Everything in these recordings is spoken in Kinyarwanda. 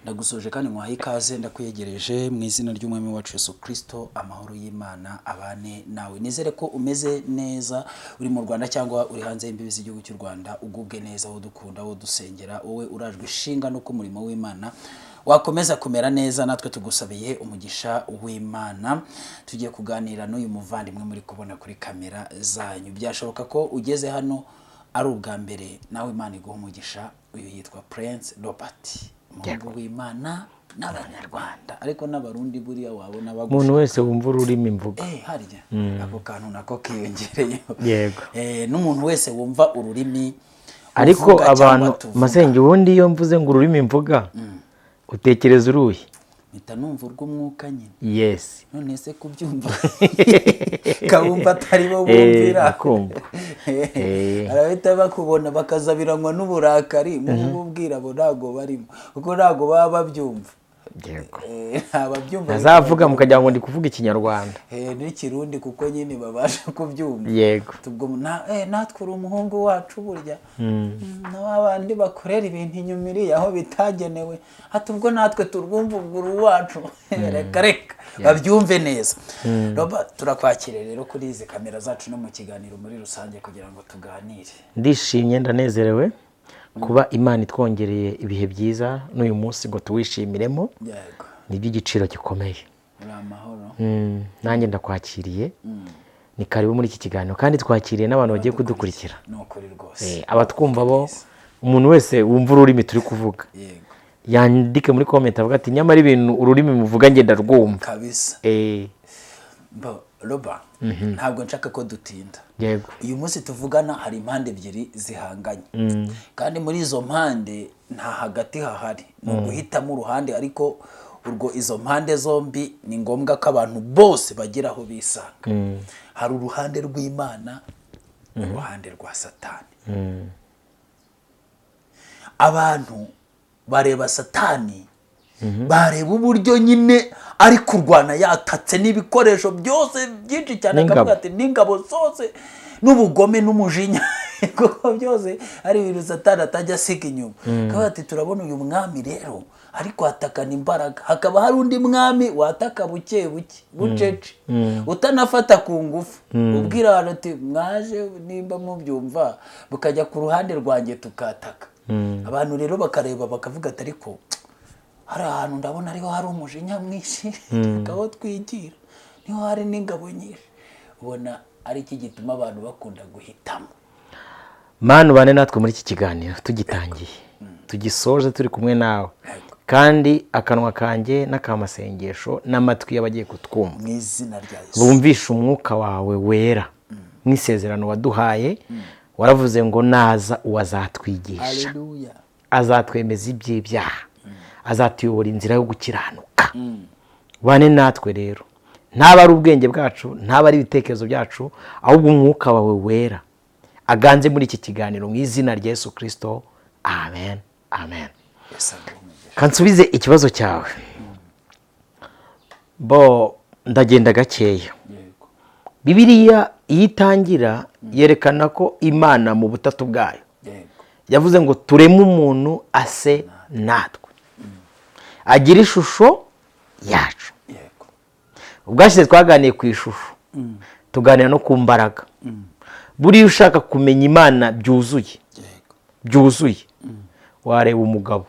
Ndagusoje kandi nguhaye ikaze, ndakwiyegereje mu izina ry'Umwami wacu Yesu Kristo. Amahoro y'Imana abane nawe. Nizere ko umeze neza, uri mu Rwanda cyangwa uri hanze y'imbibi z'igihugu cy'u Rwanda, ugubwe neza, wowe dukunda, wowe dusengera, wowe urajwe ishinga nuko umurimo w'Imana wakomeza kumera neza. Natwe tugusabiye umugisha w'Imana. Tugiye kuganira n'uyu muvandimwe muri kubona kuri kamera zanyu. Byashoboka ko ugeze hano ari ubwa mbere, nawe Imana iguha umugisha. Uyu yitwa Prince Robert, umuhungu w'Imana n'Abanyarwanda, ariko n'Abarundi buriya wabona Umuntu bagusha. wese wumva ururimi mvuga. Harya ako kantu nako kiyongereyeho. Yego. N'umuntu wese wumva ururimi Ariko uvuga cyangwa abantu tuvuga. Masenge, ubundi iyo mvuze ngo ururimi mvuga, utekereza uruhe? Mpita numva urw'umwuka nyine. Yes. None se kubyumva kabumva atari bo bumvira? Ndakumva. Arahita bakubona bakazabiranywa n'uburakari mu bubwira, abo ntabwo barimo kuko ntabwo baba babyumva. Yego. Ababyumva Ntazavuga mukagira ngo ndi kuvuga Ikinyarwanda. N'ikirundi, kuko nyine babasha kubyumva. Yego. Tubwo natwe uri umuhungu wacu burya. Na ba bandi bakorera ibintu inyuma iriya aho bitagenewe, ati ubwo natwe turwumva, ubwo uri uwacu. Reka reka babyumve neza. Robert, turakwakira rero kuri izi kamera zacu no mu kiganiro muri rusange kugira ngo tuganire. Ndishimye, ndanezerewe kuba Imana itwongereye ibihe byiza n'uyu munsi ngo tuwishimiremo. Ni iby'igiciro gikomeye. Uri amahoro? Nanjye ndakwakiriye, ni karibu muri iki kiganiro, kandi twakiriye n'abantu bagiye kudukurikira. Ni ukuri rwose. Abatwumva bo, umuntu wese wumva ururimi turi kuvuga, yandike muri comment avuga ati: "Nyamara ibintu ururimi muvuga ngenda rwumva." Kabisa. Bo, Roba, ntabwo nshaka ko dutinda. Uyu munsi tuvugana hari impande ebyiri zihanganye, kandi muri izo mpande nta hagati hahari, ni uguhitamo uruhande. Ariko urwo izo mpande zombi ni ngombwa ko abantu bose bagira aho bisanga. Hari uruhande rw'Imana, uruhande rwa Satani. Abantu bareba Satani, bareba uburyo nyine ari kurwana yatatse n'ibikoresho byose byinshi cyane, N'ingabo. akavuga ati n'ingabo zose n'ubugome n'umujinya, kuko byose ari ibintu Satani atajya asiga inyuma. Akavuga ati: "Turabona uyu mwami rero ari kwatakana imbaraga." Hakaba hari undi mwami wataka buke buke, bucece, utanafata ku ngufu, ubwira abantu ati: "Mwaje nimba mubyumva mukajya ku ruhande rwanjye tukataka." Abantu rero bakareba bakavuga ati: "Ariko hari ahantu ndabona ariho hari umujinya mwinshi, aho twigira niho hari n'ingabo nyinshi." Ubona ari iki gituma abantu bakunda guhitamo? Mana, ubane natwe muri iki kiganiro tugitangiye, tugisoje turi kumwe nawe, kandi akanwa kanjye n'akamasengesho n'amatwi y'abagiye kutwumva, Mu izina rya Yesu. bumvishe umwuka wawe wera nk'isezerano waduhaye. Waravuze ngo naza uwazatwigisha, Haleluya. azatwemeza iby'ibyaha, azatuyobora inzira yo gukiranuka. Bane natwe rero, ntaba ari ubwenge bwacu, ntaba ari ibitekerezo byacu, ahubwo umwuka wawe wera aganze muri iki kiganiro, mu izina rya Yesu Kirisito, amen, amen. Yesu aguhe umugisha. Kansubize ikibazo cyawe. Bo ndagenda gakeya. Bibiliya iyo itangira yerekana ko Imana mu butatu bwayo yavuze ngo: "Tureme umuntu ase natwe, agira ishusho yacu." Ubwashize twaganiye ku ishusho, tuganira no ku mbaraga. Buriya ushaka kumenya Imana byuzuye, byuzuye, wareba umugabo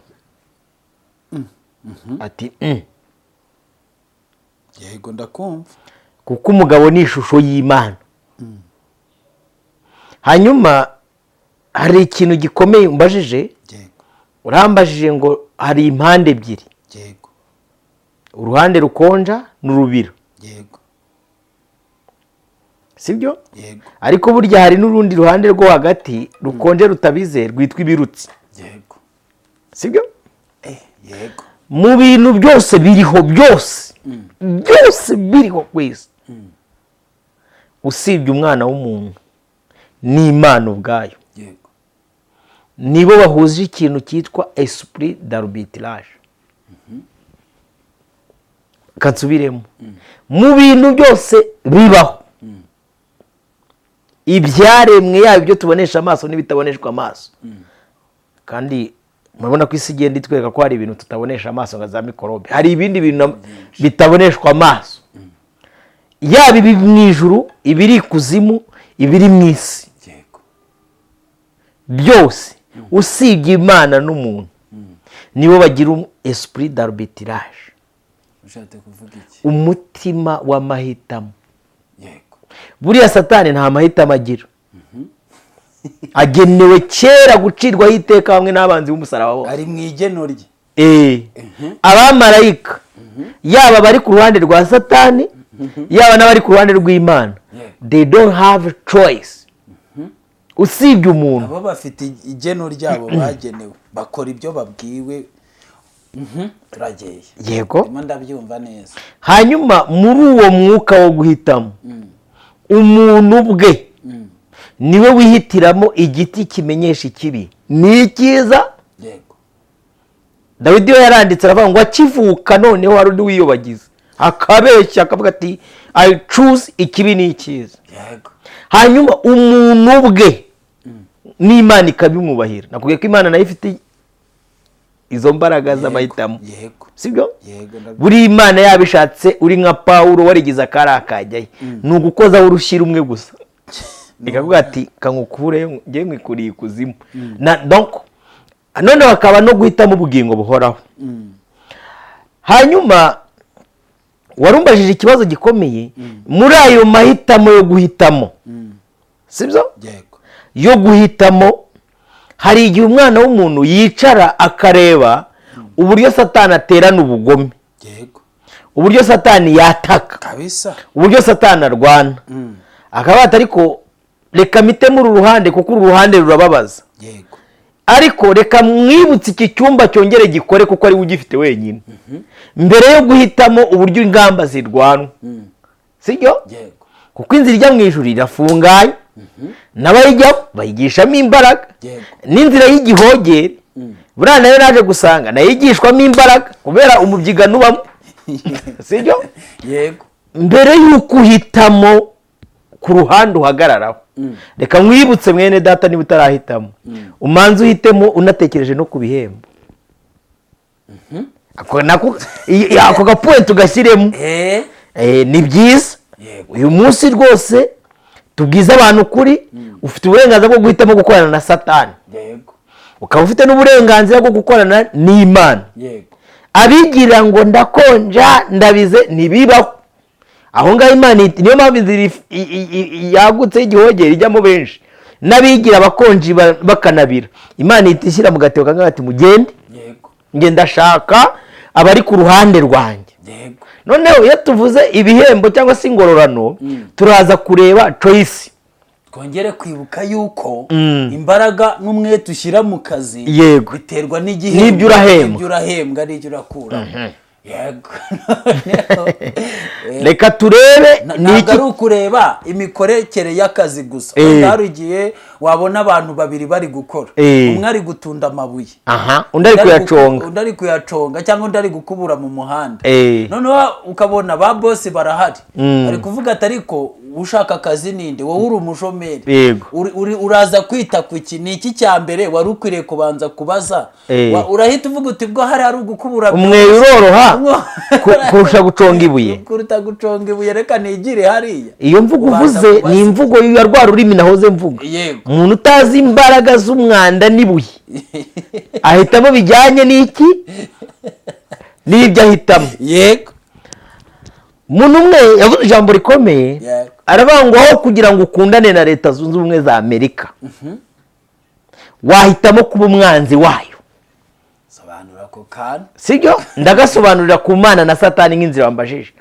ati Yego, ndakumva. Kuko umugabo ni ishusho y'Imana. Hanyuma hari ikintu gikomeye umbajije. Urambajije ngo hari impande ebyiri, uruhande rukonja n'urubira. Sibyo? Yego. Ariko burya hari n'urundi ruhande rwo hagati rukonje rutabize, rwitwa ibirutsi. Sibyo? Yego. Mu bintu byose biriho, byose byose biriho ku isi, usibye umwana w'umuntu n'Imana ubwayo, nibo bahuje ikintu cyitwa esprit d'arbitrage. Kansubiremo: mu bintu byose bibaho, ibyaremwe, yaba ibyo tubonesha amaso n'ibitaboneshwa amaso, kandi Murabona ko isi igenda itwereka ko hari ibintu tutabonesha amaso nka za mikorobe, hari ibindi bintu bitaboneshwa amaso, yaba ibi mu ijuru, ibiri ikuzimu, ibiri mu isi, byose usibye Imana n'umuntu nibo bagira esprit d'arbitrage. Ushatse kuvuga iki? Umutima w'amahitamo. Buriya Satani nta mahitamo agira, agenewe kera gucirwaho iteka hamwe n'abanzi b'umusaraba bose. Ari mu igeno rye. Abamarayika, yaba abari ku ruhande rwa Satani, yaba n'abari ku ruhande rw'Imana, they don't have choice, usibye umuntu. Abo bafite igeno ryabo bagenewe, bakora ibyo babwiwe. Turageye. Yego. Ndimo ndabyumva neza. Hanyuma muri uwo mwuka wo guhitamo, umuntu ubwe niwe wihitiramo igiti kimenyesha ikibi ni icyiza. Dawidi we yaranditse, aravuga ngo akivuka noneho hari undi wiyobagiza akabeshya, akavuga ati: "I choose ikibi ni icyiza." Hanyuma umuntu ubwe n'Imana ikabimwubahira. Nakubwiye ko Imana nayo ifite izo mbaraga z'amahitamo. Sibyo? Yego, ndabyumva. Buri Imana yabishatse, uri nka Pawulo warigize akari akajyayo, ni ugukozaho urushyi rumwe gusa, ikavuga ati: "Kangukureyo, njye nkwikuriye ikuzimu." Na donc noneho hakaba no guhitamo ubugingo buhoraho. Hanyuma warumbajije ikibazo gikomeye muri ayo mahitamo yo guhitamo, sibyo? Yego. Yo guhitamo, hari igihe umwana w'umuntu yicara akareba uburyo Satani aterana ubugome, uburyo Satani yataka, uburyo Satani arwana, akaba ati: "Ariko reka mpitemo uru ruhande kuko uru ruhande rurababaza, ariko reka mwibutse iki cyumba cyongere gikore kuko ari we ugifite wenyine," mbere yo guhitamo uburyo ingamba zirwanwa, sibyo? Yego. Kuko inzira ijya mu ijuru irafunganye, n'abayijyamo bayigishamo imbaraga, n'inzira y'igihogere buriya nayo naje gusanga nayo igishwamo imbaraga kubera umubyigano ubamo, sibyo? Yego. Mbere y'uko uhitamo ku ruhande uhagararaho, reka mwibutse mwene data, niba utarahitamo, umanze uhitemo unatekereje no ku bihembo. Ako gapoint tugashyiremo. Ni byiza. Uyu munsi rwose tubwize abantu ukuri: ufite uburenganzira bwo guhitamo gukorana na Satani, ukaba ufite n'uburenganzira bwo gukorana n'Imana. Abigira ngo ndakonja ndabize, ntibibaho aho ngaho. Imana niyo mpamvu inzira yagutse y'igihogere ijyamo benshi, n'abigira abakonji bakanabira, Imana ihita ishyira mu gatebo kamwe ati: "Mugende, njye ndashaka abari ku ruhande rwanjye." Noneho iyo tuvuze ibihembo cyangwa se ingororano, turaza kureba choice. Twongere kwibuka yuko imbaraga n'umwete ushyira mu kazi biterwa n'igihembo, N'ibyo urahembwa. n'ibyo urahembwa, n'ibyo urakuramo. Yego. Reka turebe ni Ntabwo iki ari ukureba imikorekere y'akazi gusa. Wenda hari igihe wabona abantu babiri bari gukora, umwe ari gutunda amabuye, aha, undi ari kuyaconga, undi ari kuyaconga cyangwa undi ari gukubura mu muhanda. Noneho ukabona ba boss barahari, ari kuvuga ati: "Ariko ushaka akazi ninde? Wowe uri umushomeri. Uraza kwita ku iki? Ni iki cya mbere wari ukwiriye kubanza kubaza?" Urahita uvuga uti: "Bwo hari ari ugukubura." Umweyo uroroha kurusha guconga ibuye. Kuruta guconga ibuye, reka nigire hariya. Iyo mvugo Ubanza uvuze kubaza. ni imvugo ya rwa rurimi nahoze mvuga. Umuntu utazi imbaraga z'umwanda n'ibuye ahitamo bijyanye n'iki, n'ibyo ahitamo. Umuntu umwe yavuze ijambo rikomeye, aravuga ngo aho kugira ngo ukundane na Leta Zunze Ubumwe za Amerika, wahitamo kuba umwanzi wayo. Sobanura ako kantu. Sibyo? Ndagasobanurira ku Mana na Satani nk'inzira wambajije.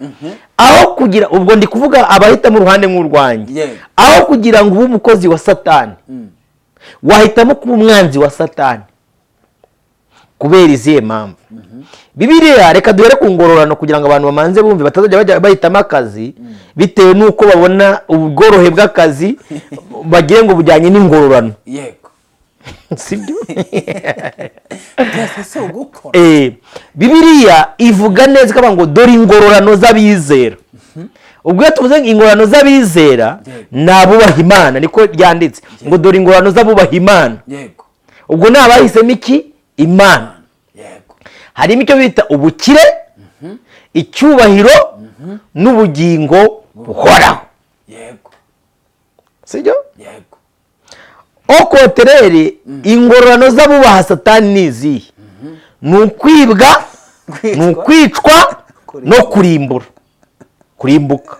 Aho kugira, ubwo ndi kuvuga abahitamo uruhande nk'urwanjye, aho kugira ngo ube umukozi wa Satani, wahitamo kuba umwanzi wa Satani. Kubera izihe mpamvu? Bibiliya, reka duhere ku ngororano kugira ngo abantu bamanze bumve, batazajya bajya bahitamo akazi bitewe n'uko babona ubworohe bw'akazi, bagire ngo bujyanye n'ingororano. Sibyo? Byose si ugukora. Bibiliya ivuga neza, ikavuga ngo: "Dore ingororano z'abizera." Ubwo iyo tuvuze ngo ingororano z'abizera, ni abubaha Imana, niko ryanditse ngo: "Dore ingororano z'abubaha Imana." Ubwo ni abahisemo iki? Imana. Harimo icyo bita ubukire, icyubahiro n'ubugingo buhoraho. Sibyo? Yego. Au contraire, ingororano z'abubaha Satani ni izihe? Ni ukwibwa, ni ukwicwa no kurimbura, kurimbuka.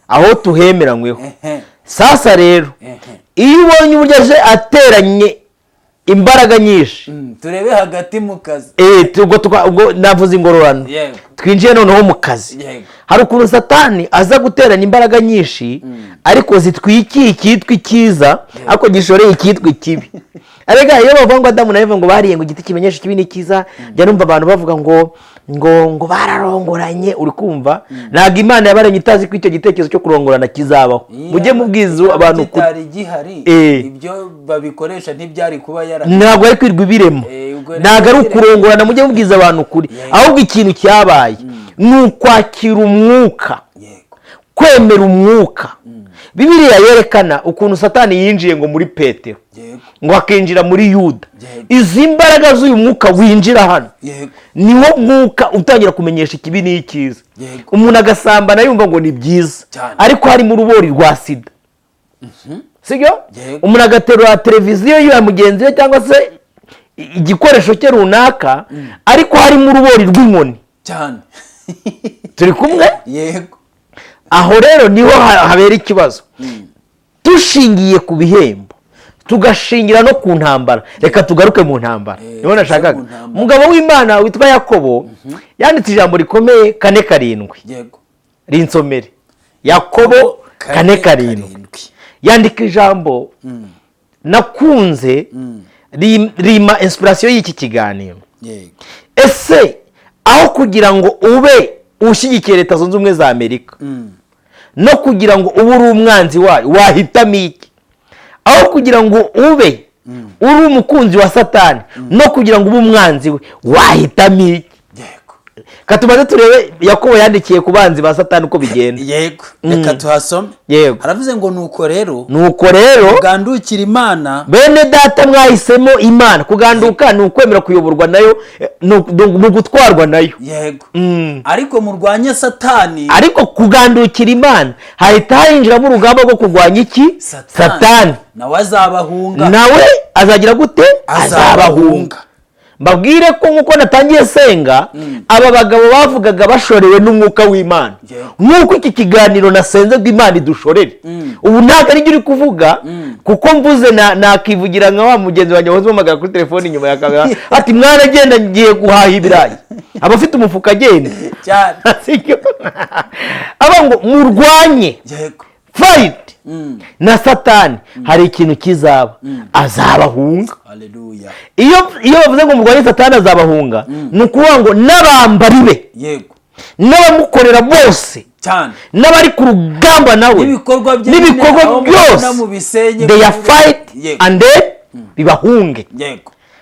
Aho tuhemeranyweho. Sasa rero, iyo ubonye uburyo aje ateranye imbaraga nyinshi, Turebe hagati mu kazi. Ubwo navuze ingororano. Twinjiye noneho mu kazi. Hari ukuntu Satani aza guteranya imbaraga nyinshi, ariko zitwikiye icyitwa icyiza, ariko gishoreye icyitwa ikibi. Arega iyo bavuga ngo Adamu na Eva ngo bariye ngo igiti kimenyesha ikibi n'icyiza, njya numva abantu bavuga ngo bararongoranye. Uri kumva, ntabwo Imana yabaremye itazi ko icyo gitekerezo cyo kurongorana kizabaho. Mujye mubwiza abantu ukuri. Kitari gihari, ibyo babikoresha ntibyari kuba yara Ntabwo ari kwirwa ibiremo. Ubwo rero Ntabwo ari ukurongorana, mujye mubwiza abantu ukuri. Ahubwo ikintu cyabaye ni ukwakira umwuka, kwemera umwuka. Bibiliya yerekana ukuntu Satani yinjiye ngo muri Petero, ngo akinjira muri Yuda. Izi mbaraga z'uyu mwuka winjira hano, niwo mwuka utangira kumenyesha ikibi n'icyiza. Umuntu agasambana yumva ngo ni byiza, ariko harimo urubori rwa sida, sibyo? Yego. Umuntu agaterura televiziyo ya mugenzi we cyangwa se igikoresho cye runaka, ariko harimo urubori rw'inkoni. Turi kumwe? Yego. Aho rero niho habera ikibazo. Dushingiye ku bihembo, tugashingira no ku ntambara, reka tugaruke mu ntambara. Niho nashakaga. Mu ntambara. Umugabo w'Imana witwa Yakobo yanditse ijambo rikomeye, 4:7. Rinsomere, Yakobo 4:7. Yandika ijambo nakunze, rima inspiration y'iki kiganiro. Ese aho kugira ngo ube ushyigikiye Leta Zunze Ubumwe za Amerika no kugira ngo ube uri umwanzi wayo, wahitamo iki? Aho kugira ngo ube uri umukunzi wa Satani no kugira ngo ube umwanzi we, wahitamo iki? Katumaze turebe Yakobo yandikiye ku banzi ba Satani uko bigenda. Yego, reka tuhasome. Yego. Haravuze ngo: "Nuko rero, Nuko rero, gandukira Imana." Bene data, mwahisemo Imana. Kuganduka ni ukwemera kuyoborwa nayo, ni ugutwarwa nayo. "Ariko murwanye Satani." Ariko kugandukira Imana hahita hinjiramo urugamba rwo kurwanya iki? Satani. "Nawe azabahunga." Nawe azagira gute? Azabahunga. Mbabwire ko nk'uko natangiye senga, aba bagabo bavugaga bashorewe n'umwuka w'Imana, nk'uko iki kiganiro nasenze ngo Imana idushorere. Ubu ntabwo ari uri kuvuga, kuko mvuze nakivugira nka wa mugenzi wanjye wahoze umpamagara kuri telefone inyuma ya kamera ati: "Mwana, agenda, ngiye guhaha ibirayi." Aba afite umufuka agenda. Sibyo? Aba ngo murwanye, fight na Satani, hari ikintu kizaba, azabahunga. Haleluya. Iyo bavuze ngo murwanye Satani azabahunga, ni ukuvuga ngo n'abambari be, n'abamukorera bose, n'abari ku rugamba nawe, n'ibikorwa bye, n'ibikorwa aho byose, mubona mubisenye, they are fight and then bibahunge.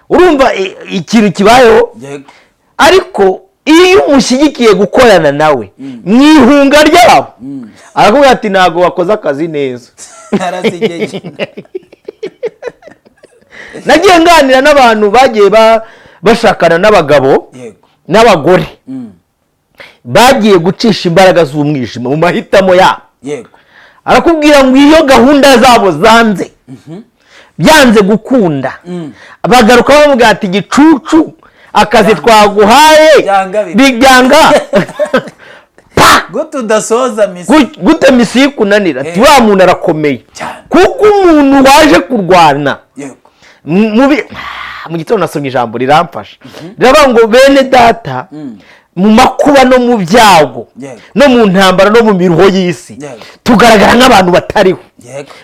Urumva ikintu kibayeho? Yego. Ariko iyo umushyigikiye gukorana nawe mu ihunga ryabo, arakubwira ati: "Ntabwo wakoze akazi neza." Narazigeje. Nagiye nganira n'abantu bagiye bashakana n'abagabo n'abagore bagiye gucisha imbaraga z'umwijima mu mahitamo yabo. Arakubwira ngo iyo gahunda zabo zanze, byanze gukunda, bagaruka bamubwira ati: "Igicucu, akazi twaguhaye Byanga bibyanga pa." Gute udasoza mission? Gute mission ikunanira? Ati: "Wa muntu arakomeye." Kuko umuntu waje kurwana mu gitondo nasomye ijambo riramfasha, riravuga ngo: "Bene data, mu makuba no mu byago, no mu ntambara no mu miruho y'isi, tugaragara nk'abantu batariho,"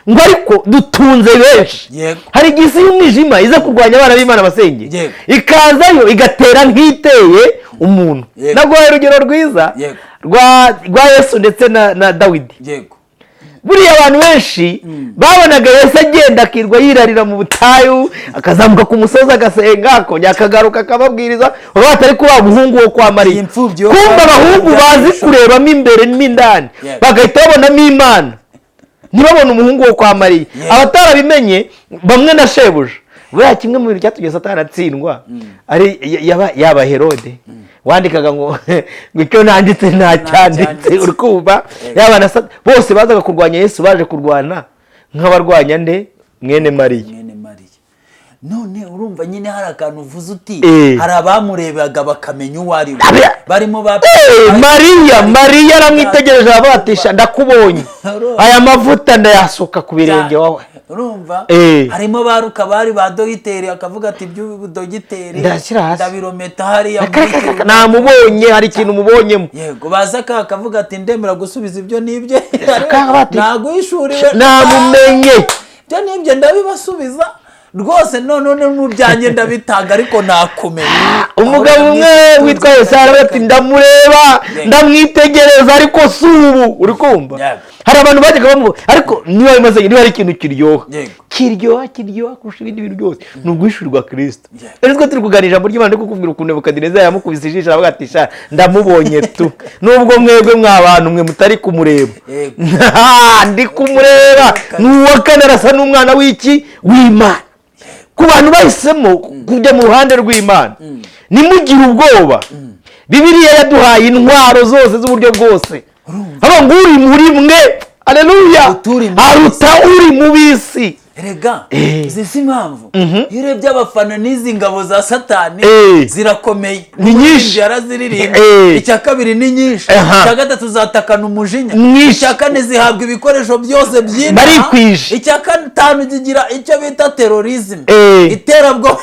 ngo ariko dutunze benshi. Hari igihe isi y'umwijima iza kurwanya abana b'Imana basenge, ikazayo igatera nk'iteye umuntu. Naguhaye urugero rwiza rwa Yesu ndetse na Dawidi. Buriya abantu benshi babonaga Yesu agenda akirwa yirarira mu butayu, akazamuka ku musozi agasenga, akongera akagaruka akababwiriza, baba batari kuba umuhungu wo kwa Mariya. Iyi mfubyi yo Kumva kwa Mariya abahungu bazi kurebamo imbere n'indani, bagahita babonamo Imana, ntibabone umuhungu wo kwa Mariya. Abatarabimenye bamwe na shebuja Buriya kimwe mu bintu cyatumye Satani atsindwa ari yaba Herode wandikaga ngo icyo nanditse ntacyanditse, uri kumva? Yaba na bose bazaga kurwanya Yesu, baje kurwana nk'abarwanya nde? Mwene Mariya. Mwene Mariya. None urumva nyine hari akantu uvuze uti hari abamurebaga bakamenya uwo ari we, barimo ba Mariya aramwitegereje arabatisha, ndakubonye, aya mavuta ndayasuka ku birenge wawe. Urumva harimo ba Ruka bari ba dogiteri, akavuga ati iby'ubudogiteri Ndashyira hasi. Ndabirometa hariya. Namubonye, hari ikintu mubonyemo. Yego, baza ka akavuga ati ndemera gusubiza ibyo n'ibyo, Bati, naguhishuriwe, namumenye. Ibyo n'ibyo ndabibasubiza rwose, none mu byanjye ndabitanga, ariko nakumenya. Umugabo umwe witwa Yesaya aravuga ati ndamureba, ndamwitegereza, ariko si ubu, uri kumva? Hari abantu bajyaga bamuha, ariko niba bimaze, niba hari ikintu kiryoha, kiryoha, kiryoha kurusha ibindi bintu byose, ni ubwishyurwa Kirisito. Rero twe turi kuganira ijambo ry'Imana, ndi kukubwira ukuntu Nebukadinezari yamukubise ijisho aravuga ati sha ndamubonye tu, nubwo mwebwe mwa bantu mwe mutari kumureba, ndi kumureba, ni uwa kane, arasa n'umwana w'iki? W'Imana. Ku bantu bahisemo kujya mu ruhande rw'Imana, ntimugire ubwoba. Bibiliya yaduhaye intwaro zose z'uburyo bwose. Haba ngo uri muri mwe, aleluya, Uturi mu aruta uri mu b'isi. Erega izi si impamvu, iyo urebye abafana n'izi ngabo za Satani zirakomeye. Ni nyinshi. Yaraziririmba. Icya kabiri, ni nyinshi. Icya gatatu, zatakana umujinya. Mwinshi. Icya kane, zihabwa ibikoresho byose by'inaha. Barikwije. Icya gatanu, kigira icyo bita terrorism, iterabwoba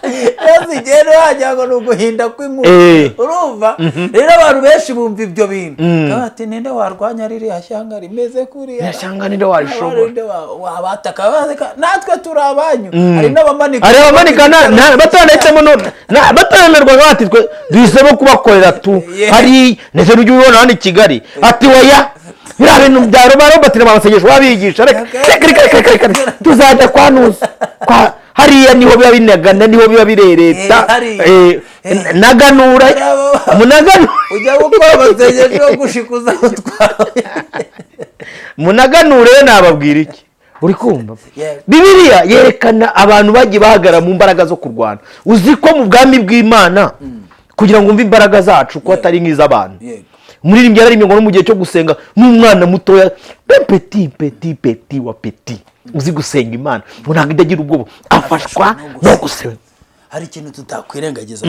iyo zigenda wagira ngo ni uguhinda kw'inkuba. Urumva rero abantu benshi bumva ibyo bintu bakaba bati ninde warwanya ririya shyanga rimeze kuriya? Ririya shyanga ninde warishobora? Ninde wabataka? Natwe turi abanyu. Hari n'abamanika, Hari abamanika batanahitamo, bataremerwa, bati twe duhisemo kubakorera tu. Hari ndetse n'ujya ubibona hano i Kigali, ati oya, biriya bintu bya Robert n'amasengesho wabigisha, reka reka reka reka reka reka, tuzajya kwa nuza kwa hariya, niho biba binagana, niho biba birereta. Hariya. Naganura munaganura. Ujya gukora amasengesho yo gushikuza utwawe. Munaganure, nababwira iki? Uri kumva? Yeah. Bibiliya yerekana abantu bagiye bahagarara mu mbaraga zo kurwana. Uzi ko mu bwami bw'Imana, kugira ngo wumve imbaraga zacu ko atari nk'iz'abantu, umuririmbyi yararimbye ngo no mu gihe cyo gusenga n'umwana mutoya, petit petit petit wa petit, uzi gusenga Imana, ngo ntabwo ijya agira ubwoba, afashwa no gusenga. Hari ikintu tutakwirengagiza,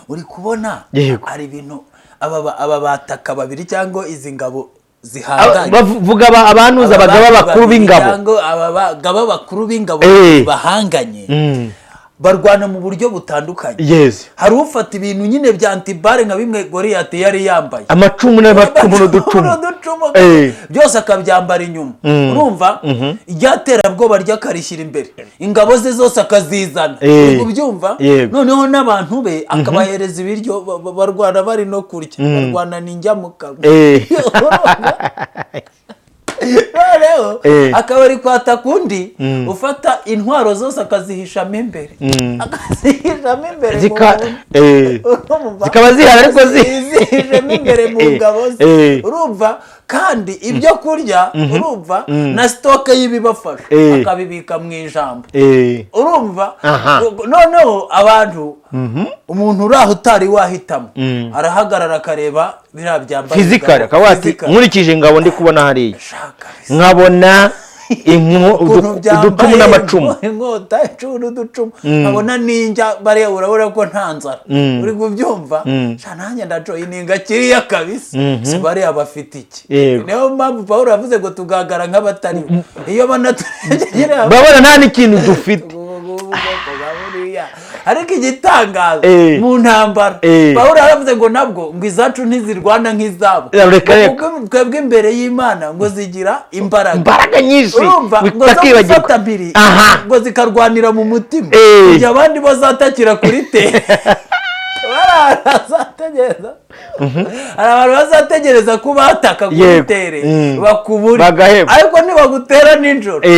uri kubona? Hari ibintu aba bataka babiri cyangwa izi ngabo zihanganye, Bavuga abantuza, abagaba bakuru b'ingabo. Cyangwa aba bagaba bakuru b'ingabo bahanganye, barwana mu buryo butandukanye. Hari ufata ibintu nyine bya anti-balles nka bimwe Goriyati yari yambaye, Amacumu n'amacumu n'uducumu. N'uducumu byose akabyambara inyuma. Urumva iryaterabwoba rye akarishyira imbere, ingabo ze zose akazizana. Uri kubyumva? Yego. Noneho n'abantu be akabahereza ibiryo, barwana bari no kurya, barwana n'injya mu kanwa. Noneho akaba ari kwataka undi ufata intwaro zose akazihishamo imbere, akazihishamo imbere mu muntu. Urumva? Zikaba zihari ariko zihishemo imbere mu ngabo ze. Urumva kandi ibyo kurya, urumva na stock y'ibibafasha akabibika mu ijambo. Urumva? Noneho abantu, umuntu uri aho utari wahitamo arahagarara akareba biriya byambaye Physical, ingabo. akaba ati Physical. nkurikije ingabo ndi kubona hariya, Shaka bisa. nkabona Ukuntu uducumu byambaye, n'amacumu, inkota, icumu n'uducumu, nkabona ninjya bariya, urabona ko nta nzara, uri kubyumva? Sha nanjye ndajoyininga kiriya kabisa, si bariya bafite iki? Niyo mpamvu Paul yavuze ngo tugaragara nk'abatari iyo banaturebye. Babona nta n'ikintu dufite. Buriya ariko igitangaza, mu ntambara, Pawulo yaravuze ngo nabwo ngo izacu ntizirwana nk'izabo. Reka, reka. Ngo twebwe imbere y'Imana ngo zigira imbaraga, Imbaraga nyinshi. Urumva ngo zo Utakibagirwa. gufata mpiri, ngo zikarwanira mu mutima, igihe abandi bazatakira kuri te bazategereza, hari abantu bazategereza ko bataka kuri tere bakubure, Bagaheba. ariko ntibagutera nijoro.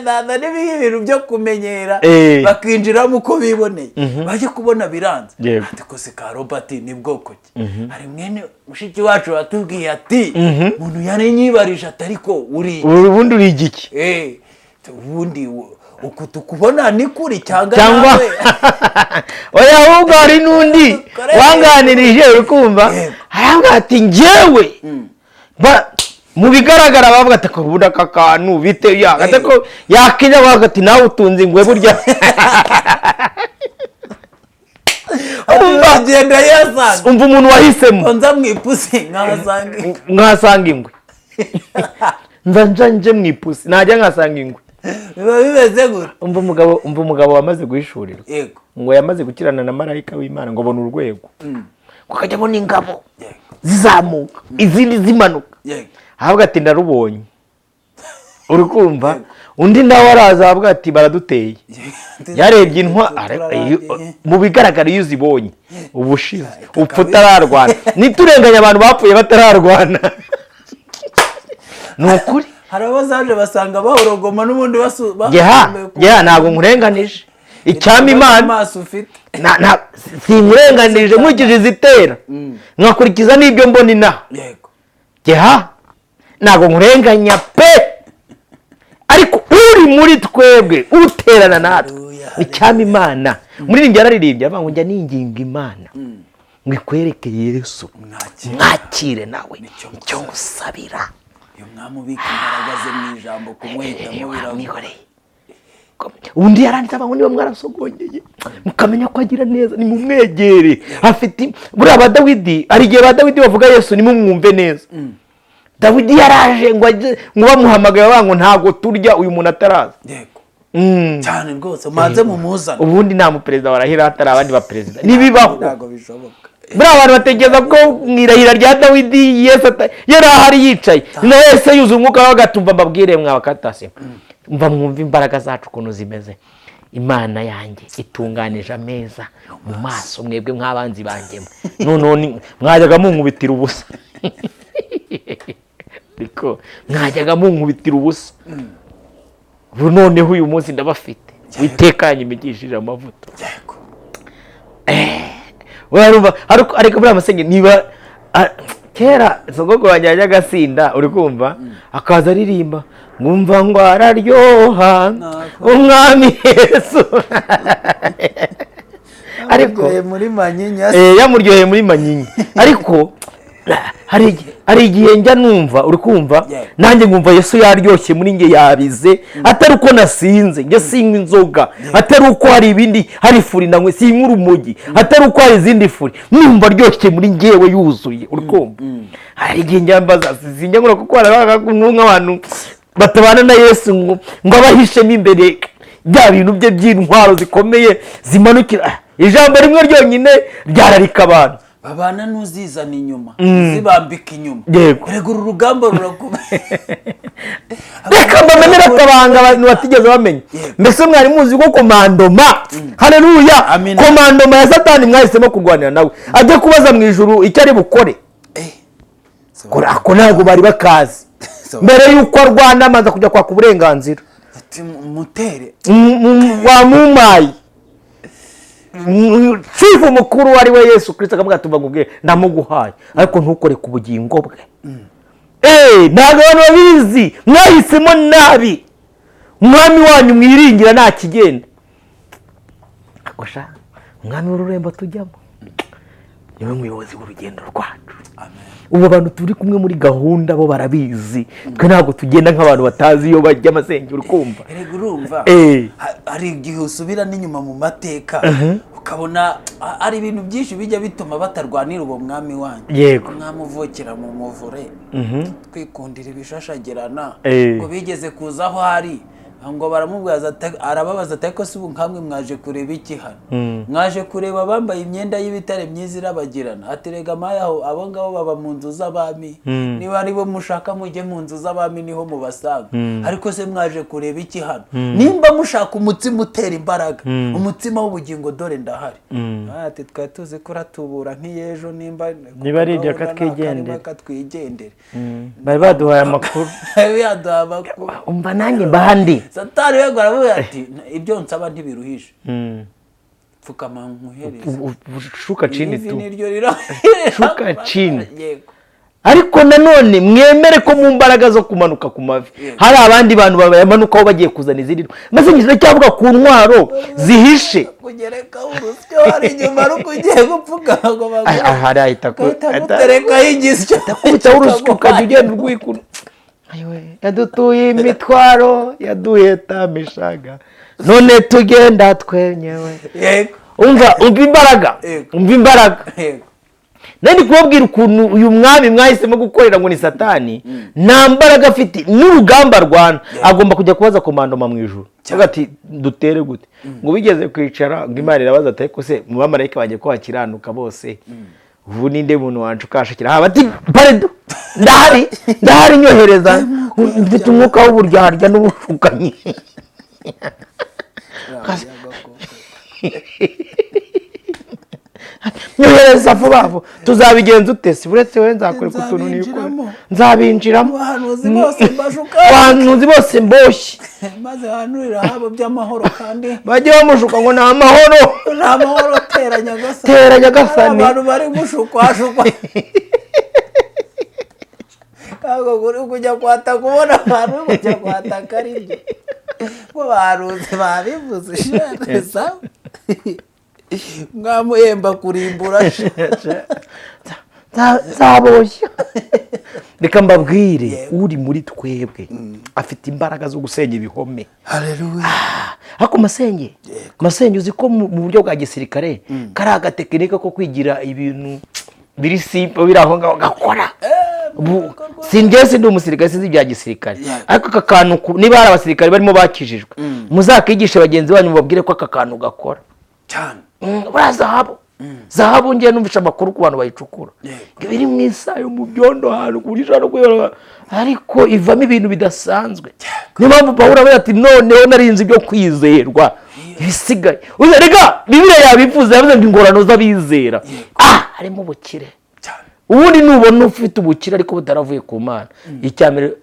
Nanda n'ibihe ibintu byo kumenyera, bakinjiramo uko biboneye, bajya kubona biranze. Ati ko se ka Robert ni bwoko ki? Hari mwene mushiki wacu watubwiye ati umuntu yari nyibarije ati ariko uri Ubundi uri igiki? Ubundi Uku tukubona ni kuri cyangwa Cyangwa nawe? Oya, ahubwo hari n'undi wanganirije, uri kumva? Arambwira ati njyewe mu bigaragara bavuga ati ubundi aka kantu bite ya ati ko yakinya, bavuga ati nawe utunze ingwe burya. Umva. Agenda yasanga. Umva umuntu wahisemo. Nza mu ipusi nkahasanga. Nkahasanga ingwe, nza nja nje mu ipusi najya nkahasanga ingwe. Biba bimeze gute? Umva umugabo wamaze guhishurirwa, ngo yamaze gukirana na marayika w'Imana, ngo abona urwego, ngo akajya abona ingabo zizamuka, izindi zimanuka. Ahabwa ati ndarubonye, uri kumva? Undi nawe araza ahabwa ati baraduteye, yarebye intwa mu bigaragara iyo uzibonye ubushize upfa utararwana. Ntiturenganye abantu bapfuye batararwana, ni ukuri. Hari abazaje basanga bahorogoma n'ubundi Geha geha, ntabwo nkurenganije, icyama Imana amaso ufite. Sinkurenganije, nkurikije izitera nkakurikiza n'ibyo mbona inaha. Geha, ntabwo nkurenganya pe, ariko uri muri twebwe uterana natwe. Haleluya. Icyama Imana, umuririmbyi yararirimbye aravuga ngo njya ninginga Imana ngo ikwereke Yesu. Mwakire. Mwakire nawe. Nicyo. Icyo ngusabira. Uyu mwami ubika imbaraga ze mu ijambo, kumuhitamo biragoye. Wamwihoreye. Undi yaranditse avuga ngo niba mwarasogongeye mukamenya ko agira neza, nimumwegere, afite buriya ba Dawidi. Hari igihe ba Dawidi bavuga Yesu nimumwumve neza. Dawidi yaraje ngo ngo bamuhamagaye bavuga ngo ntabwo turya uyu muntu ataraza. Cyane rwose, manze mumuzane. Ubundi nta muperezida warahira hatari abandi baperezida, ntibibaho. Ntabwo bishoboka. Buriya abantu batekereza ko mu irahira rya Dawidi Yesu yari ahari yicaye na Yesu yuzuye umwuka we, agatumva mbabwire mwabakatasi, mva mwumve imbaraga zacu ukuntu zimeze. Imana yanjye itunganije ameza mu maso mwebwe mw'abanzi banjye mwe. Noneho mwajyaga munkubitira ubusa, ariko mwajyaga munkubitira ubusa, ubu noneho uyu munsi ndabafite, witekanye imigishije amavuta. Urumva, ariko buriya amasenge niba kera sogokuru wanjye yajyaga asinda, uri kumva, akaza aririmba ngumva ngo araryoha umwami Yesu, ariko Yamuryoheye muri manyinya. Yamuryoheye muri manyinya, ariko hari igihe njya numva, uri kumva, nanjye nkumva Yesu yaryoshye muri njye, yabize, atari uko nasinze, njye sinywa inzoga, atari uko hari ibindi, hari furi nanywe, sinywa urumogi, atari uko hari izindi furi, numva aryoshye muri njyewe yuzuye, uri kumva? Hari igihe njya mbaza, sinjya nkura kuko hari nk'abantu batabana na Yesu ngo abahishemo imbere bya bintu bye by'intwaro zikomeye zimanukira. Ijambo rimwe ryonyine ryararika abantu. Babana n'uzizana inyuma, uzibambika inyuma. Erega uru rugamba rurakomeye. Reka mbamenere akabanga abantu batigeze bamenya. Mbese mwari muzi ko commandement, haleluya, Amina. commandement ya Satani mwahisemo kurwanira nawe ajya kubaza mu ijuru icyo ari bukore? Ako ntabwo bari bakazi. Mbere y'uko arwana amaze kujya kwaka uburenganzira. Ati mutere. Wamumaye chief mukuru ari we Yesu Kirisito, akavuga ati ubwe ndamuguhaye, ariko ntukore ku bugingo bwe. Ntabwo abantu babizi, mwahisemo nabi, umwami wanyu mwiringira nta kigenda. Ariko sha, umwami w'ururembo tujyamo niwe muyobozi w'urugendo rwacu. Ubu abantu turi kumwe muri gahunda bo barabizi, twe ntabwo tugenda nk'abantu batazi iyo bajya amasengero, uri kumva? Erega urumva, hari igihe usubira n'inyuma mu mateka ukabona hari ibintu byinshi bijya bituma batarwanira uwo mwami wanyu. Umwami uvukira mu muvure, twikundira ibishashagirana, ngo bigeze kuza aho ari, ngo baramubwaza arababaza ati ariko se ubu nkamwe mwaje kureba iki hano? Mwaje kureba abambaye imyenda y'ibitare myiza irabagirana? Ati rega maye, aho abo ngabo baba mu nzu z'abami, niba ari bo mushaka mujye mu nzu z'abami niho mubasanga. Ariko se mwaje kureba iki hano? Nimba mushaka umutsima utera imbaraga, umutsima w'ubugingo, dore ndahari. Ati twari tuzi ko uratubura nk'iyejo, nimba Niba ari ibyo, gahunda katwigendere. ni akarima, katwigendere. Bari baduhaye amakuru. Yaduha amakuru. Umva, nanjye mbahandi. Satani we aravuga ati ibyo nsaba ntibiruhije, pfukama nkuhereze. Shuka chini Ivi tu. niryo rira. Shuka chini. Yego. Ariko nanone mwemere ko mu mbaraga zo kumanuka ku mavi hari abandi bantu bayamanukaho bagiye kuzana izindi ntwaro. Maze ndacyavuga ku ntwaro zihishe. Kugerekaho urusyo hari inyuma ari uko ugiye gupfukama ngo baguhe. Ahari ahita Ugahita guterekaho igisyo. Akubitaho urusyo ukajya ugenda urwikura. Ayiwe, yadutuye imitwaro, yaduhetamishaga, none tugenda twenyewe. Umva, umva imbaraga. Yego. Umva imbaraga. Nari kubabwira ukuntu uyu mwami mwahisemo gukorera ngo ni Satani, nta mbaraga afite n'urugamba arwana agomba kujya kubaza commandement mu ijuru. Avuga ati: "Dutere gute?" Ngo bigeze kwicara, ngo Imana irabaza ati: "Ariko se mu bamarayika banjye ko bakiranuka bose, ubu ninde muntu wanshukashakira?" Haba ati: "Pardon, ndahari, ndahari, nyohereza, mfite umwuka w'uburyarya n'ubushukanyi." "Nyohereza vuba vuba." "Tuzabigenza ute se?" "Uretse we, nzakwereka utuntu nikora." Nzabinjiramo. "Nzabinjiramo." Abahanuzi bose mbashuka. Abahanuzi bose mboshye. Maze hanurira habo by'amahoro kandi bajye bamushuka ngo ni amahoro. Ni amahoro, tera Nyagasani. Tera Nyagasani. Hari abantu bari gushukwashukwa, ntabwo uri kujya kwataka, ubona abantu uri kujya kwataka ari byo ngo bahanuzi babivuze sawa, mwamuhemba kurimbura sha. Nzaboshya. Reka mbabwire, uri muri twebwe afite imbaraga zo gusenya ibihome. Haleluya. Ariko masenge, masenge, uzi ko mu buryo bwa gisirikare kari agatekinike ko kwigira ibintu biri simple biri aho ngaho gakora. Sinjye sindi umusirikare, sinzi ibya gisirikare, ariko aka kantu niba hari abasirikare barimo bakijijwe, muzakigishe bagenzi banyu, mubabwire ko aka kantu gakora. Cyane. Buriya zahabu, zahabu ngiye numvisha amakuru ku bantu bayicukura, ngo iri mu isayo, mu byondo, ahantu ku buryo ushobora no kuyibona, ariko ivamo ibintu bidasanzwe. Niyo mpamvu Pawulo avuga ati: "Noneho narinze ibyo kwizerwa, ibisigaye." Uzi, rega Bibiliya yabivuze, yavuze ngo ingorano z'abizera, harimo ubukire. Cyane. Ubundi nubona ufite ubukire ariko butaravuye ku Mana, icya mbere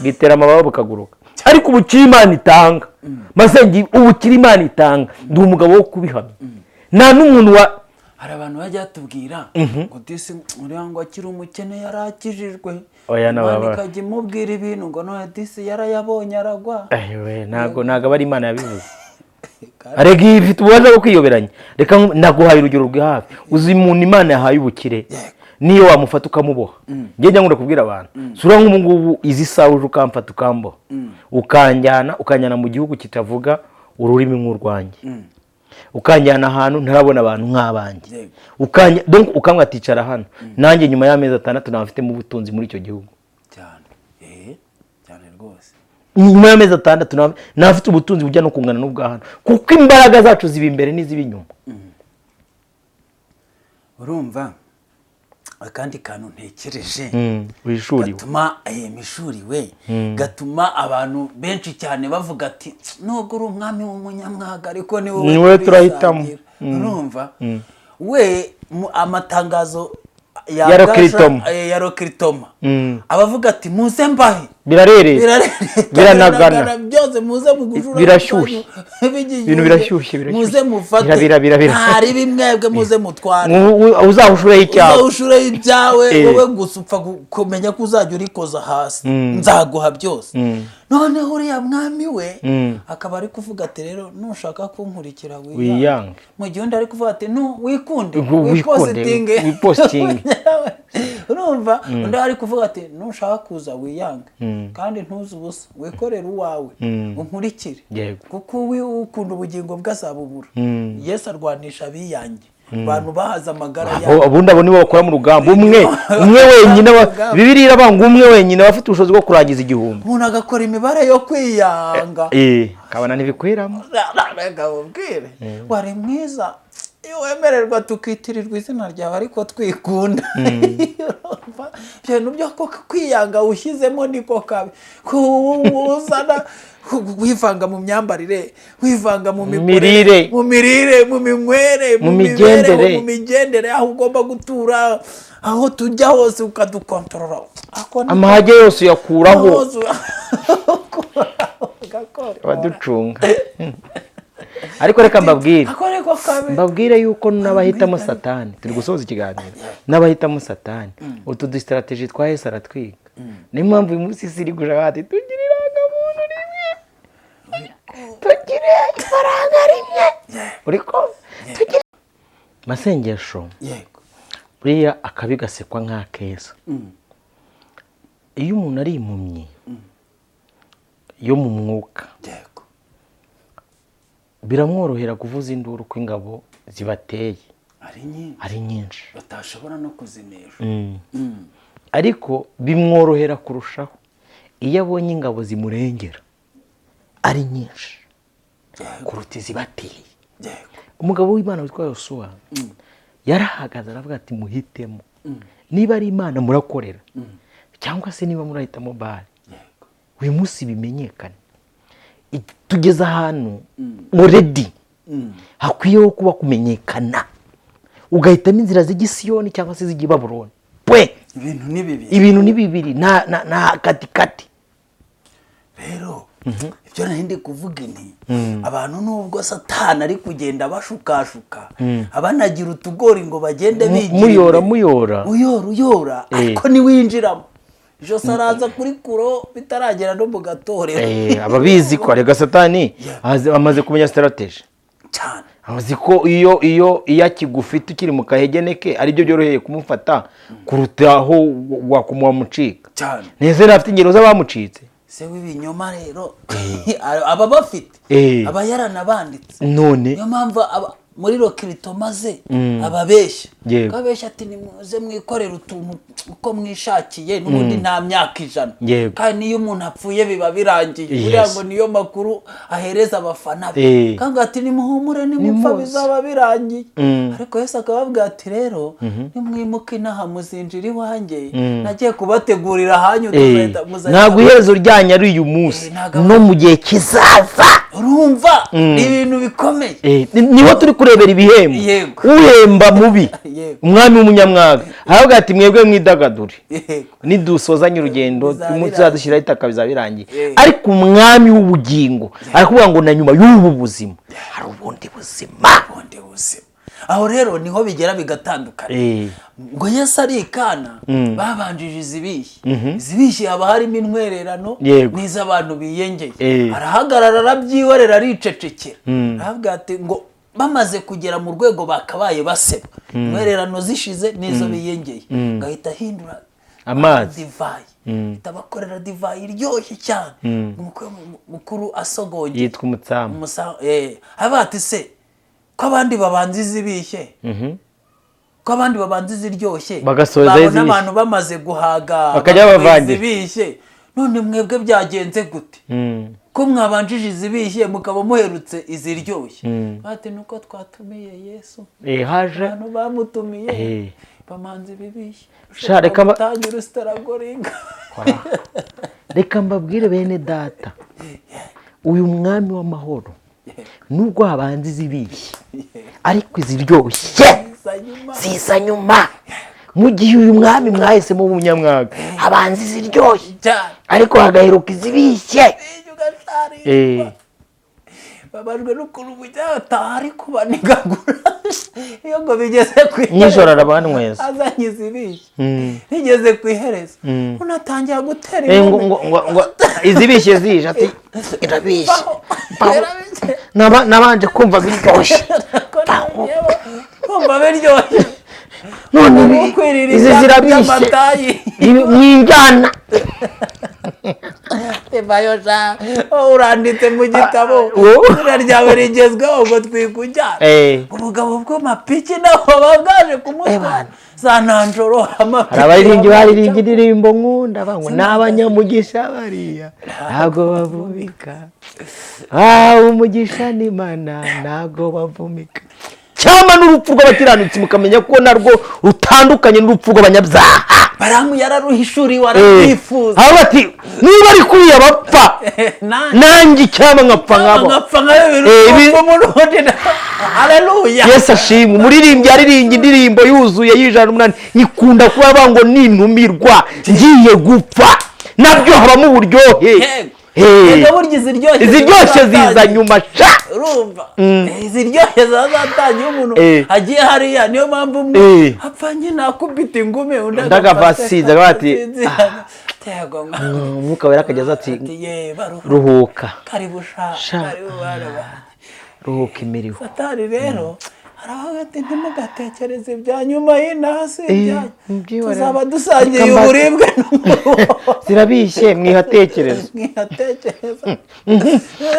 bwitera amababa bukaguruka. Ariko ubukire Imana itanga, masenge, ubukire Imana itanga, ndi umugabo wo kubihamya, nta n'umuntu wa Hari abantu bajya batubwira ngo disi uriya ngo akiri umukene yarakijijwe. Oya, Imana nababa. ikajya imubwira ibintu ngo none disi yarayabonye aragwa. Ewe, ntabwo aba ari Imana yabivuze. Arega iyi ifite ububasha bwo kwiyoberanya. Reka naguhaye urugero rwa hafi. Uzi umuntu Imana yahaye ubukire, niyo wamufata ukamuboha, njye njya nkunda kubwira abantu, sura nk'ubu ngubu izi saha uje ukamfata ukamboha, ukanjyana mu gihugu kitavuga ururimi nk'urwanjye, ukanjyana ahantu ntarabona abantu nk'abanjye, donc ukambwira ati: "Icara hano," nanjye nyuma y'amezi 6 naba mfitemo ubutunzi muri icyo gihugu. Cyane, cyane rwose. Nyuma y'amezi 6 naba mfite ubutunzi bujya no kungana n'ubwa hano, kuko imbaraga zacu ziba imbere n'iziba inyuma. Urumva akandi kantu ntekereje Wishuriwe. gatuma mishuriwe, gatuma abantu benshi cyane bavuga ati: "Nubwo uri umwami w'umunyamwaga, ariko ni wowe Ni wowe turahitamo." turisangira." Urumva we amatangazo Ya ya recruitment. Ya recruitment, abavuga ati: "Muze mbahe." Birarereye. Birarereta, Biranagana. Byose muze mugujura. Birashyushye. Ibintu birashyushye, birashyushye. Muze mufate. Birabira, birabira. Ntari bimwebwe, muze mutware. Uzahushureho icyawe. Uzawushureho ibyawe. Wowe gusa upfa kumenya ko uzajya urikoza hasi, nzaguha byose. Noneho uriya mwami we akaba ari kuvuga ati: "Rero nushaka kunkurikira, wiyange." Wiyange. Mu gihe undi ari kuvuga ati: "Nu wikunde, Wikunde, wipositinge." Wipositinge. Urumva undi ari kuvuga ati: "Nushaka kuza wiyange, kandi ntuze ubusa, wikorere uwawe, unkurikire." Kuko ukunda ubugingo bwe azabubura. Yesu arwanisha abiyange, abantu bahaze amagara yabo. Ubundi abo nibo bakora mu rugamba, umwe umwe wenyine Bibiliya iravuga ngo umwe wenyine aba afite ubushobozi bwo kurangiza 1000. Umuntu agakora imibare yo kwiyanga. Kabona ntibikwiramo. Reka mubwire, wari mwiza iyo wemererwa tukitirirwa izina ryawe, ariko twikunda. Urumva? Ibintu byo kwiyanga ushyizemo niko kabi. Uzana wivanga mu myambarire, wivanga mu mikorere, Mirire. mu mirire, mu minywere, Mu mu mibereho, migendere. mu migendere, aho ugomba gutura, aho tujya hose ukadukontorora. Ako ni Amahage yose uyakuraho. hose ukuraho, ugakora. Abaducunga. Ariko reka mbabwire, Ako ariko kabi. mbabwire yuko n'abahitamo Satani, turi gusoza ikiganiro, n'abahitamo Satani, utu dustrategy twa Yesu aratwiga. Niyo mpamvu uyu munsi isi iri gushaka ati tugire irangamuntu rimwe, tugire ifaranga rimwe, uri ko tugire masengesho. Buriya akabi gasekwa nk'akeza. Iyo umuntu ari impumyi yo mu mwuka, biramworohera kuvuza induru ko ingabo zibateye ari nyinshi, ari nyinshi, batashobora no kuzinesha. Ariko bimworohera kurushaho iyo abonye ingabo zimurengera ari nyinshi kuruta izibateye. Umugabo w'Imana witwa Yosuwa yarahagaze aravuga ati: "Muhitemo niba ari Imana murakorera cyangwa se niba murahitamo Bali." Uyu munsi bimenyekane, tugeze ahantu already hakwiyeho kuba kumenyekana, ugahitamo inzira z'igisiyoni cyangwa se iz'igi Babuloni we. Ibintu ni bibiri. Ibintu ni bibiri, nta katikati. Rero ibyo nari ndi kuvuga nti abantu, nubwo Satani ari kugenda bashukashuka, abanagira utugori ngo bagende bigira muyora, imbere. Muyora. Uyora, uyora, ariko niwinjiramo ijosi araza kuri kuro bitaragera no mu gatorero. Ababizi ko arega Satani amaze kumenya strategy. Cyane. Azi ko iyo akigufite ukiri mu kahegene ke, aribyo byoroheye kumufata kuruta aho wamucika. Cyane. Neza, yari afite ingero z'abamucitse. Se w'ibinyoma rero aba bafite, aba yaranabanditse. None Niyo mpamvu muri recrutement maze ababeshya, ababeshya ati: "Nimuze mwikorere utuntu uko mwishakiye, n'ubundi nta myaka 100." Kandi niyo umuntu apfuye biba birangiye. Buriya ngo niyo makuru ahereza abafana be. Kandi ati: "Nimuhumure, nimupfa Nimuze. bizaba birangiye." Ariko Yesu akababwira ati: "Rero nimwimuka inaha muzinjira iwanjye, nagiye kubategurira ahanyu." Muzahita- Ntabwo iherezo ryanyu ari uyu munsi, no mu gihe kizaza. Urumva ni ibintu bikomeye. Niho turi kurebera ibihembo. Uhemba mubi, umwami w'umunyamwaga aravuga ati: "Mwebwe mwidagadure, nidusozanye urugendo, Bizaba umunsi birangiye. uzadushyiraho itaka bizaba birangiye." Ariko umwami w'ubugingo arakuvuga ngo na nyuma y'ubu buzima hari ubundi buzima. Ubundi buzima. Aho rero niho bigera bigatandukana. Ngo Yesu arikana babanjije izibishye. Izibishye haba harimo intwererano n'iz'abantu biyengeye. Arahagarara, arabyihorera, aricecekera, aravuga ati ngo bamaze kugera mu rwego bakabaye baseba, intwererano zishize n'izo biyengeye, ngahita ahindura amazi. Divayi, ahita abakorera divayi iryoshye cyane. Umukwe mukuru asogongeye Yitwa umutsamu. Aba ati: "Se ko abandi babanza izibishye, ko abandi babanza iziryoshye, Bagasoza babona izibishye. abantu bamaze guhaga, Bakajya bakanywa bavangira. izibishye, none mwebwe byagenze gute ko mwabanjije izibishye mukaba muherutse iziryoshye?" Bati: "Nuko twatumiye Yesu." Haje Abantu bamutumiye bamanza ibibishye. Sha, Utangira usitaragoringa. Reka mbabwire bene data, uyu mwami w'amahoro, nubwo habanza izibishye, ariko iziryoshye Ziza nyuma. ziza nyuma. Mu gihe uyu mwami mwahisemo w'umunyamwaga, habanza iziryoshye, ariko hagaheruka izibishye. Iyo ugasharirwa, babajwe n'ukuntu umujyataha ari kubanigagura iyo ngo bigeze ku iherezo. Nijoro arabanyweza. Azanye izibishye, rigeze ku iherezo unatangira gutera ngo inkombe. ngo izibishye zije, ati: "Irabishye." Baho. Baho. Irabishye. Nabanje kumva biryoshye. Ko nagiyeho kumva biryoshye. None Ubu kwirira izi ibyatsi zirabishye. by'amatayi. Mwinjyana. Tevayo sha, oh, uranditse mu gitabo, izina ryawe rigezweho ngo twikujyana. Ubugabo bw'amapiki nabo baba bwaje kumutwara za nanjoro, amapiki. Hari abaririmbyi baririmbye indirimbo nkunda bavuga ngo ni abanyamugisha bariya, ntabwo bavumika, ah, umugisha n'Imana ntabwo bavumika. Cyangwa n'urupfu rw'abakiranutsi mukamenya ko narwo rutandukanye n'urupfu rw'abanyabyaha. Baramu yararuhishuriwe, ararwifuza. Aho bati: "Niba ari kuriya bapfa, nanjye nanjye icyaba nkapfa nkabo." Nkapfa nka bibiri. Umurundi, haleluya. Yesu ashimwe. Umuririmbyi yaririmbye indirimbo yuzuye y'108, nyikunda kuba bavuga ngo nintumirwa ngiye gupfa, nabyo habamo uburyohe. Yego. Hey. Reka burya iziryoshye Iziryoshye ziza zizatangira. nyuma sha. Urumva, iziryoshye ziba zatangiye iyo umuntu agiye hariya. Niyo mpamvu umwe apfa nyine akubita ingumi, undi Undi agapfa asinze, akavuga ati, asinzira. Tego mwana. Umwuka Wera akajya aza ati Ati, ye baruhuka, ruhuka. Karibu sha. Sha. Karibu bana banjye. Ruhuka imiriho. Satani rero aravuga ati: "Ntimugatekereze ibya nyuma y'inaha, si ibyanyu." Mubyihorere. Tuzaba dusangiye Reka uburibwe n'umuruho. Zirabishye, mwihatekereza. Mwihatekereza.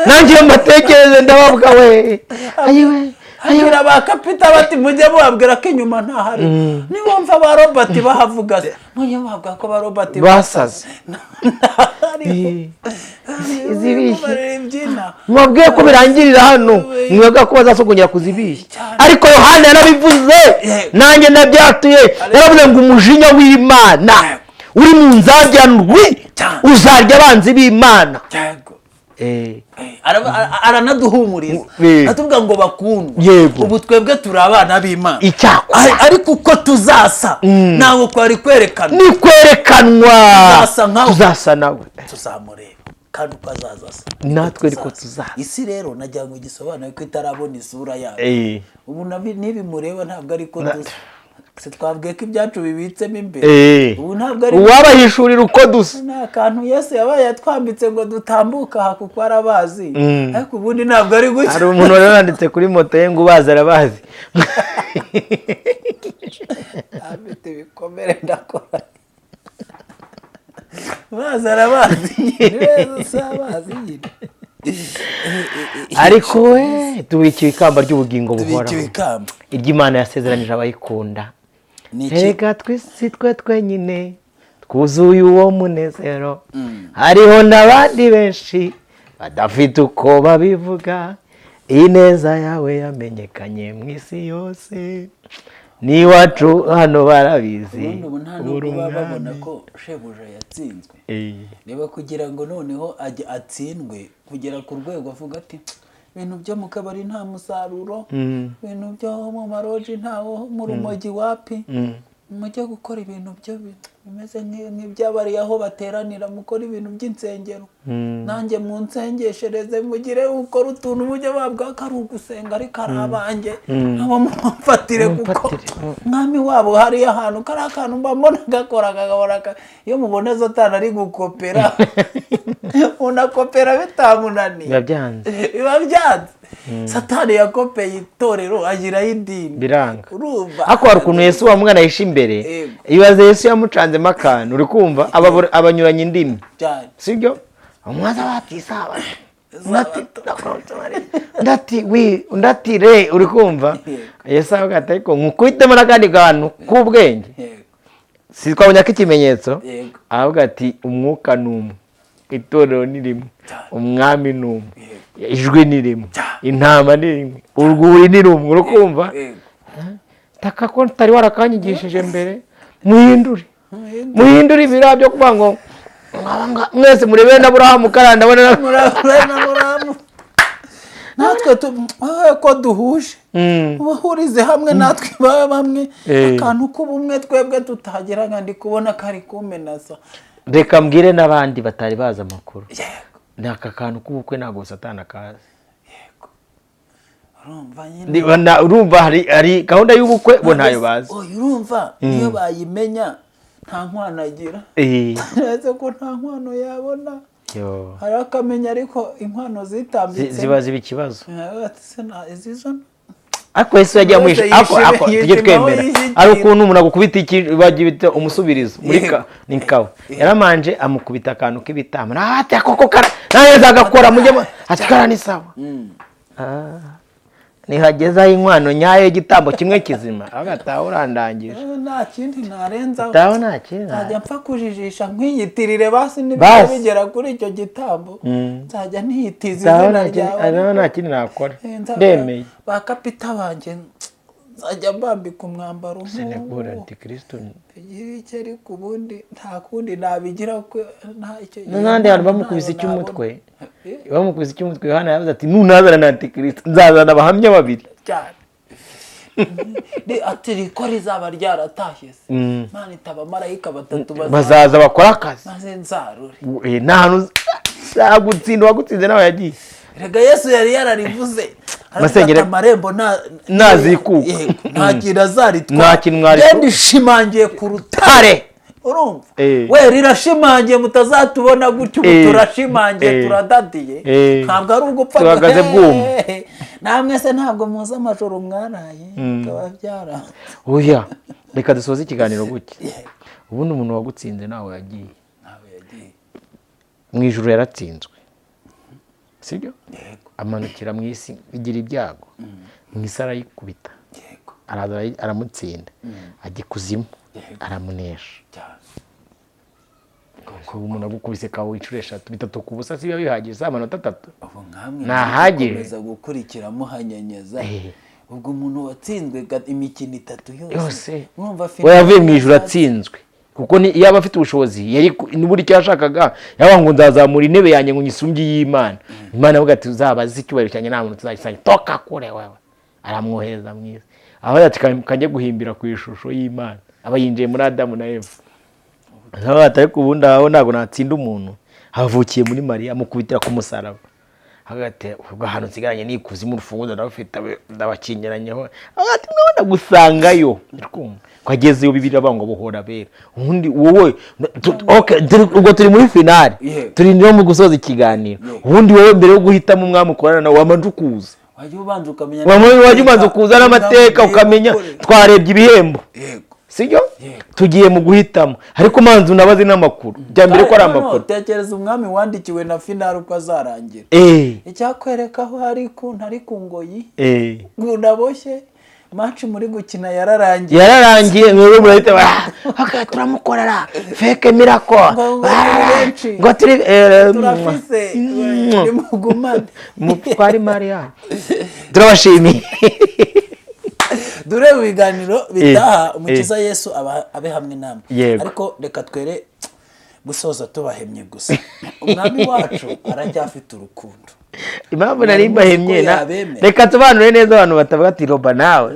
Nanjye iyo mbatekereze ndababwa we, ayiwe. Abwira ba kapita bati: "Mujye mubabwira ko inyuma ntahari. Niwumva ba Robert bahavuga se, mujye mubabwira ko ba Robert Basaze. Ntahariho." Izibishye. Ibyina. Mubabwiye ko birangirira hano, mwebwe ko bazasogongera kuzibishya. Cyane. Ariko Yohana yarabivuze, nanjye ndabyatuye. Yaravuze ngo umujinya w'Imana uri mu nzabya ndwi uzarya abanzi b'Imana. Yego. Aranaduhumuriza, atubwira ngo: "Bakundwa, ubu twebwe turi abana b'Imana." Icyakora Ariko uko tuzasa ntabwo kwari kwerekana. Ni kwerekanwa. Tuzasa nkawe. Tuzasa nawe. Tuzamureba, kandi uko azaza asa natwe ariko tuzaza. Isi rero nagira ngo igisobanure ko itarabona isura yayo. Ubu n'ibi mureba ntabwo ariko dusa. Si twabwiye ko ibyacu bibitsemo imbere? Ubu ntabwo ari Uwabahishurira uko dusa. Ni akantu Yesu yabaye yatwambitse ngo dutambuke aha kuko arabazi, ariko ubundi ntabwo ari gutya. Hari umuntu wari wanditse kuri moto ye ngo ubazi arabazi. Afite ibikomere, ndakora bazi arabazi nyine, si abazi nyine. Ariko we tubikiwe ikamba ry'ubugingo Tubikiwe buhoraho, ikamba iry'Imana yasezeranije abayikunda. Ni iki? Reka twisi twe twenyine twuzuye uwo munezero, hariho n'abandi benshi badafite uko babivuga. Ineza yawe yamenyekanye mu isi yose, n'iwacu hano barabizi. Ubundi ubu nta Uri nubwo baba umwami. babona ko shebuja yatsinzwe. Reba, kugira ngo noneho ajye atsindwe kugera ku rwego avuga ati: "Ibintu byo mu kabari nta musaruro, ibintu byo mu maroji ntawo, mu rumogi wapi, mujye gukora ibintu byo bimeze nk'iby'abariya aho bateranira, mukora ibintu by'insengero, nanjye munsengeshereze, mugire ukora utuntu, mujye babwa ko ari ugusenga, ariko ari abanjye nabo mumfatire, kuko Mumfatire. mwami wabo hariya ahantu kariya kantu mba mbona gakora kagahora iyo mubona Satani ari gukopera, unakopera bitamunaniye." Biba byanze. Biba byanze. Satani yakopeye itorero ashyiraho idini. Biranga. Urumva? Ariko hari ukuntu Yesu wa mwana yishe imbere. Ibaze Yesu yamucanzemo akantu, uri kumva abanyuranya indimi. Cyane. Sibyo? Umwaza bati isabato, undi ati wi, undi ati re. Uri kumva? Yesu avuga ati: "Ariko nkukubitemo n'akandi kantu k'ubwenge." Si twabonye ko ikimenyetso? Yego. Avuga ati: "Umwuka ni umwe, itorero ni rimwe, umwami ni umwe, ijwi ni rimwe, intama ni rimwe, urwuri ni rumwe." Uri kumva? Yego. Taka ko utari warakanyigishije mbere, muhindure, muhindure ibiriya byo kuvuga ngo mwese murebere na Burahamu kariya ndabona Murabura na muramu natwe ko duhuje, ubahurize hamwe natwe babe bamwe. Akantu k'ubumwe twebwe tutageraga, ndi kubona kari kumenasa. Reka mbwire n'abandi batari bazi amakuru. Yego. Ni aka kantu k'ubukwe, ntabwo Satani akazi. Yego, urumva nyine. Urumva hari gahunda y'ubukwe, bo ntayo bazi. Oya, urumva iyo bayimenya nta nkwano agira. Uretse ko nta nkwano yabona. Yo. Hari akamenya, ariko inkwano zitambitse Ziba ziba ikibazo. Izi zo Ariko Yesu yagiye amwisha. Wese Ako ako tujye yishima aho twemera. yishyikira. Hari ukuntu umuntu agukubita iki, bagiye bita umusubirizo muri ka ni kawa. Yaramanje amukubita akantu k'ibitama, ati: "Ako kara nanjye nzagakora, mujye ati kara ni sawa." Ah, nihageze aho inkwano nyayo y'igitambo kimwe kizima, agataha urandangije. Nta kindi narenzaho. Taho nta kindi. Nzajya mpfa kujijisha nkwiyitirire basi nibyo Basi. bigera kuri icyo gitambo, nzajya niyitiza Taho izina nta kindi, ryawe. aho nta kindi nakora. Eh, Ndemeye. Ba kapita banjye nzajya mbambika umwambaro Senegura nk'uwo. antikristo. Bigira icyo, ariko ubundi nta kundi nabigira ko nta icyo. N'ahandi hantu bamukubise icy'umutwe. Eh, Bamukubise icy'umutwe, Yohana yavuze ati: "Nunazana na antikristo nzazana abahamya babiri." Cyane. Ati riko rizaba ryaratashye se, Mana itaba abamarayika batatu bazaza bakora akazi. Maze nzarure. Nta hantu Azagutsinda, uwagutsinze nawe yagiye. Rega Yesu yari yararivuze. Masengere- Aravuga ati, amarembo Ntazikuka. Yego, nta kintu azaritwara. Nta kintu mwaritwara. Genda ishimangiye ku rutare. Tare. Urumva? Eh. We rirashimangiye, mutazatubona gutyo ubu. Turashimangiye, turadadiye. Ntabwo ari ugupfa. Tuhagaze bwuma. Namwe se ntabwo muzi amajoro mwaraye bikaba byaranze? Oya, reka dusoze ikiganiro gutya. Ubundi umuntu wagutsinze nawe yagiye. Ntabwo yagiye. Mu ijuru yaratsinzwe, sibyo? Yego. Amanukira mu isi, igira ibyago mu isi, arayikubita. Araza aramutsinda, ajya ikuzimu, aramunesha. Cyane. Kuba umuntu agukubise kawe inshuro eshatu, 3-0, si biba bihagije? Si amanota atatu? Ubu nkamwe Ntahagije. gukomeza gukurikira muhanyanyaza. Ubwo umuntu watsinzwe imikino itatu yose, Yose. mwumva We yavuye mu ijuru finale. atsinzwe, kuko iyo aba afite ubushobozi yari n'uburyo icyo yashakaga yabaga ngo nzazamura intebe yanjye ngo nyisumbye iy'Imana. Imana avuga ati uzabaze icyubahiro cyanjye, nta muntu tuzagisangira, toka kure wewe. Aramwohereza mu isi, aho ati kajye guhimbira ku ishusho y'Imana, aba yinjiye muri Adamu na Eva. Aho ati ariko ubundi aho ntabwo natsinda umuntu havukiye muri Mariya, amukubitira ku musaraba. Hagati ubwo ahantu nsigaranye ni ikuzimu, urufunguzo ndarufite, ndabakingiranyeho. Hagati nabona gusangayo kumva ko agezeyo, bibiri avuga ngo buhora bera. Ubundi wowe okay, ubwo turi muri finale. Turi no mu gusoza ikiganiro. Ubundi wowe mbere yo guhitamo umwami ukorana nawe, wamanje ukuza Wajya ubanza ukamenya wajya ubanza ukuza n'amateka, ukamenya. Ukamenya. Twarebye ibihembo, sibyo? Yego. Tugiye mu guhitamo, ariko manzi unabaze n'amakuru bya mbere ko ari Noneho amakuru. Tekereza umwami wandikiwe na finale uko azarangira. Icyakwereka aho hari ukuntu ari ku ngoyi, ukuntu aboshye, match muri gukina yararangiye. Yararangiye, mwebwe murahita ah, turamukorera fake miracle. Ngo turi benshi. Ngo turi Turafise, nimugumane. Mutware imari yanyu, turabashimiye. Dore mu biganiro bitaha, Umukiza Yesu abe hamwe namwe. Yego. Ariko reka twere gusoza tubahemye gusa, umwami wacu aracyafite urukundo. Impamvu nari mbahemye Ko yabemera. Reka tubanure neza, abantu batavuga ati roba nawe.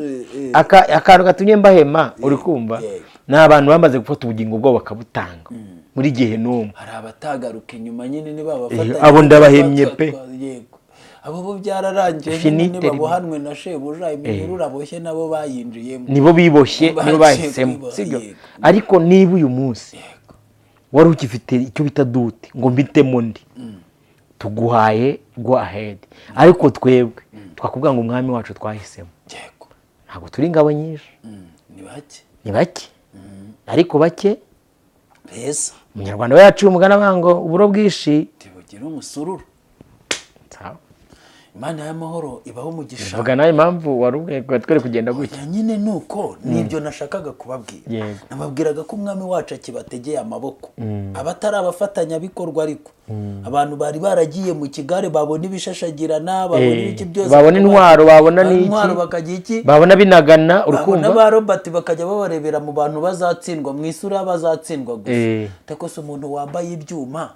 Akantu gatumye mbahema, uri kumva? Yego. Ni abantu bamaze gufata ubugingo bwabo bakabutanga muri gihe n'umwe. Hari abatagaruka inyuma nyine, niba bafatanya. Abo ndabahemye pe. Yego, abo bo byararangiye nyine. Finite. Nibabohanwe na shebuja, iminyururu aboshye nabo bayinjiyemo. Nibo biboshye, nibo Bagiye bahisemo. kwiboha, Sibyo? yego. Ariko niba uyu munsi wari ugifite icyo bita doute ngo mbitemo ndi, tuguhaye go ahead, ariko twebwe twakubwira ngo umwami wacu twahisemo, ntabwo turi ingabo nyinshi. Ni bake. Ni bake, ariko bake Beza. Umunyarwanda we yaciye umugani avuga ngo uburo bwinshi ntibugira umusururu. Sawa. Imana y'amahoro ibaho umugisha. Vuga nawe impamvu wari ubwiye ko twari kugenda gutya. Oya, nyine ni uko nibyo nashakaga kubabwira. Nababwiraga ko umwami wacu akibategeye amaboko, abatari abafatanyabikorwa, ariko abantu bari baragiye mu kigare, babona ibishashagirana, babona ibiki byose, Babona intwaro, babona n'iki. Intwaro, bakajya iki, Babona binagana. babona Urukumva. ba Robert, bakajya babarebera mu bantu bazatsindwa, mu isura bazatsindwa gusa. Ariko se umuntu wambaye ibyuma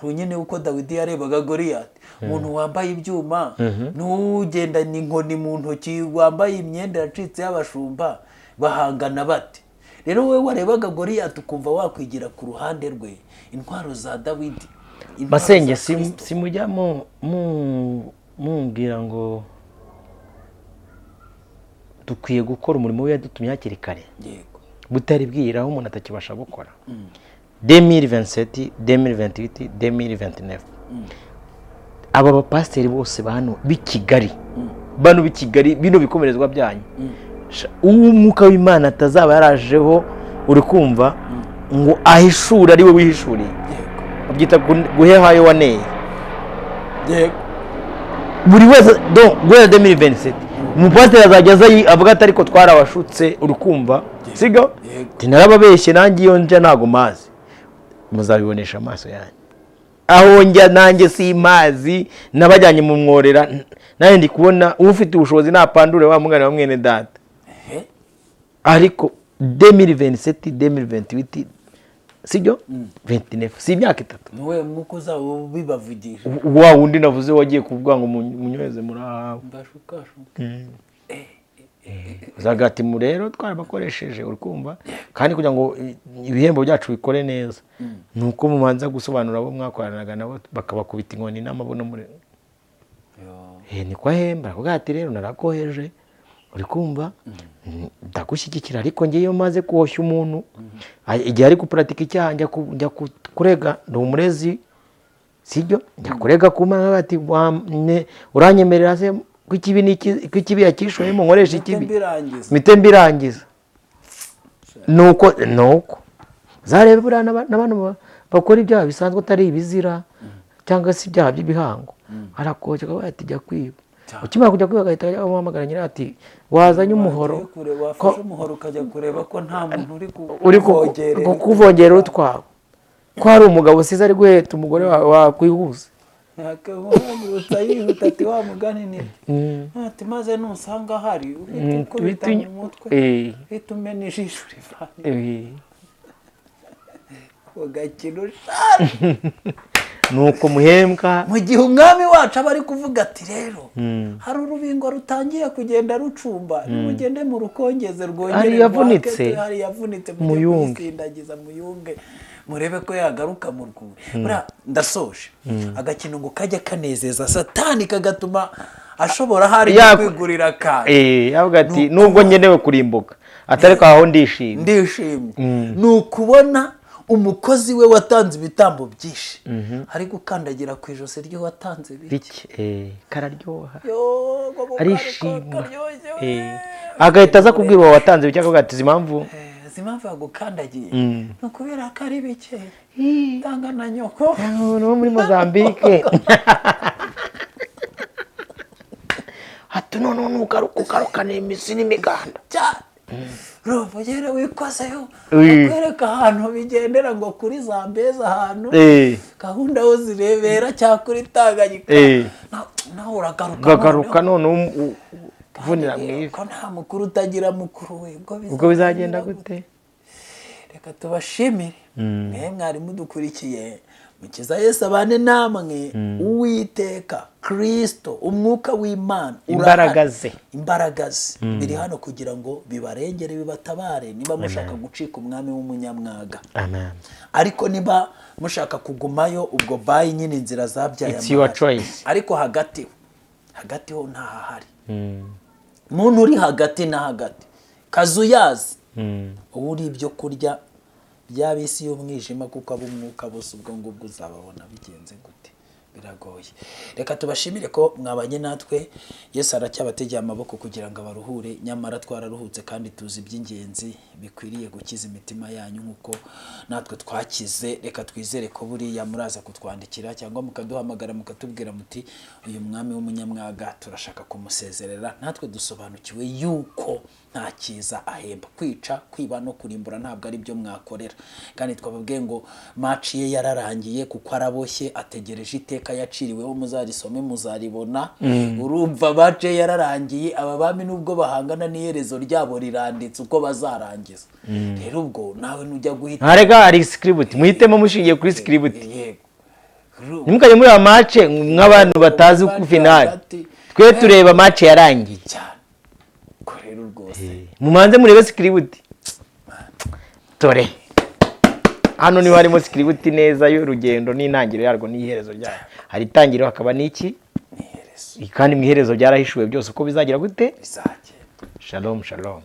nyine, uko Dawidi yarebaga Goliyati, umuntu wambaye ibyuma n'ugendana inkoni mu ntoki, wambaye imyenda yacitse y'abashumba, bahangana bate? Rero wowe warebaga Goliyati ukumva wakwigira ku ruhande rwe, intwaro za Dawidi, intwaro Basenge, za Kristo. Simujya mumbwira ngo dukwiye gukora umurimo we yadutumye hakiri kare, butari bwira aho umuntu atakibasha gukora. 2027, 2028, 2029, aba bapasiteri bose ba hano b'i Kigali, bano b'i Kigali, bino bikomerezwa byanyu, uwo umwuka w'Imana atazaba yarajeho, uri kumva, ngo ahishure ari we wihishuriye, babyita guhehayo waneye. Buri wese donc guhera 2027 umupasiteri azajya aza avuga ati ariko twarabashutse, uri kumva, sibyo? Yego. Ati narababeshye, nanjye iyo njya ntabwo mazi, muzabibonesha amaso yanyu. Aho njya nanjye simazi, nabajyanye mu mworera. Nanjye ndi kubona ufite ubushobozi napandure wa mwana wa mwene data. Ariko 2027, 2028, sibyo, 29, si imyaka 3. Niwe mwuka uzaba ubibavugisha. Wa wundi navuze wagiye kuvuga ngo munyweze muri ahawe. Mbashukashuka. Uzaga ati mu rero twarabakoresheje, uri kumva, kandi kugira ngo ibihembo byacu bikore neza ni uko mubanza gusobanura abo mwakoranaga nabo, bakabakubita inkoni n'amabuno muri niko ahemba. Aravuga ati rero narakoheje, uri kumva, ndagushyigikira, ariko ngewe iyo maze koshya umuntu, igihe ari gupuratika icyaha, njya kurega, ndi umurezi, sibyo, njya kurega ku Mana, ati uranyemerera se ko ikibi ni ko ikibi yakishoyemo nkoresha ikibi mbirangiza. Mpite mbirangiza. Nuko zarebe buriya n'abantu bakora ibyaha bisanzwe atari ibizira cyangwa se ibyaha by'ibihango, arakoshya akavuga ati jya kwiba. Ukimara kujya kwiba agahita amuhamagara nyirayo ati wazanye umuhoro, wafashe umuhoro ukajya kureba ko nta muntu uri kukuvogera utwawe, ko hari umugabo usize ari guheta umugore wawe wakwihuza. Yakamuhagurutsa yihuta ati wa mugani ni ati maze nusanga ahari uhita ukubita mu mutwe, uhita umena ijisho rivana ugakina ushaka. Nuko muhembwa. Mu gihe umwami wacu aba ari kuvuga ati rero hari urubingo rutangiye kugenda rucumba, nimugende mu rukongeze rwongere Hari yavunitse. Hari yavunitse, mujye Muyunge. kuyisindagiza, muyunge, murebe ko yagaruka mu rwuri. Buriya ndasoje, agakino ngo kajya kanezeza Satani kagatuma ashobora hari kwigurira akantu. Avuga ati nubwo ngenewe kurimbuka atari ko aho ndishimye. Ndishimye. Ni ukubona umukozi we watanze ibitambo byinshi ari gukandagira ku ijosi ry'uwatanze bike. Bike, kararyoha. Yo, ngo mu Arishima. karyoshye we. Agahita aza kubwira uwo watanze bike, akavuga ati izi impamvu Izi impamvu yagukandagiye ni ukubera ko ari bike, tanga na nyoko. Umuntu wo muri Mozambique ati none nugaruka ugarukana imizi n'imiganda cyane, urumva ugere wikozeyo, Oui. bakwereka ahantu bigendera ngo kuri Zambezi ahantu gahunda aho zirebera cyangwa kuri Tanganyika, nawe uragaruka. Ukagaruka none uvunira mu ivi. Ko nta mukuru utagira mukuru we, Ubwo bizagenda gute? Reka tubashimire mwe mwari mudukurikiye. Mukiza Yesu abane namwe. Uwiteka Kristo, umwuka w'Imana Imbaraga urahari. ze. Imbaraga ze biri hano kugira ngo bibarengere, bibatabare niba mushaka gucika umwami w'umunyamwaga. Amen. Ariko niba mushaka kugumayo, ubwo bayi nyine inzira zabyaye It's your amahari. choice. Ariko hagati hagati ho ntahahari. Muntu uri hagati na hagati kazuyazi, uba uri ibyo kurya by'ab'isi y'umwijima, kuko ab'umwuka bose ubwo ngubwo uzababona bigenze gute? Biragoye. Reka tubashimire ko mwabanye natwe. Yesu aracyabategeye amaboko kugira ngo abaruhure, nyamara twararuhutse kandi tuzi iby'ingenzi bikwiriye gukiza imitima yanyu nk'uko natwe twakize. Reka twizere ko buriya muraza kutwandikira cyangwa mukaduhamagara mukatubwira muti uyu mwami w'umunyamwaga turashaka kumusezerera, natwe dusobanukiwe yuko nta cyiza ahemba. Kwica, kwiba no kurimbura ntabwo ari byo mwakorera. Kandi twababwiye ngo match ye yararangiye, kuko araboshye ategereje iteka yaciriweho. Muzarisome muzaribona. Urumva match ye yararangiye. Aba bami nubwo bahangana n'iherezo ryabo riranditse uko bazarangiza. Rero ubwo nawe nujya guhita Ntarega hari script, muhitemo mushingiye kuri script. Yego. Ntimukajye muri aba match nk'abantu batazi uko finale. Hagati. Twe tureba match yarangiye. Cyane ko rero rwose Mumanze murebe script. Tore hano niho harimo script neza y'urugendo n'intangiriro yarwo n'iherezo ryayo. Hari itangiriro hakaba n'iki n'iherezo. Kandi mu iherezo byarahishuwe byose uko bizagira gute. Bizagenda. Shalom, shalom.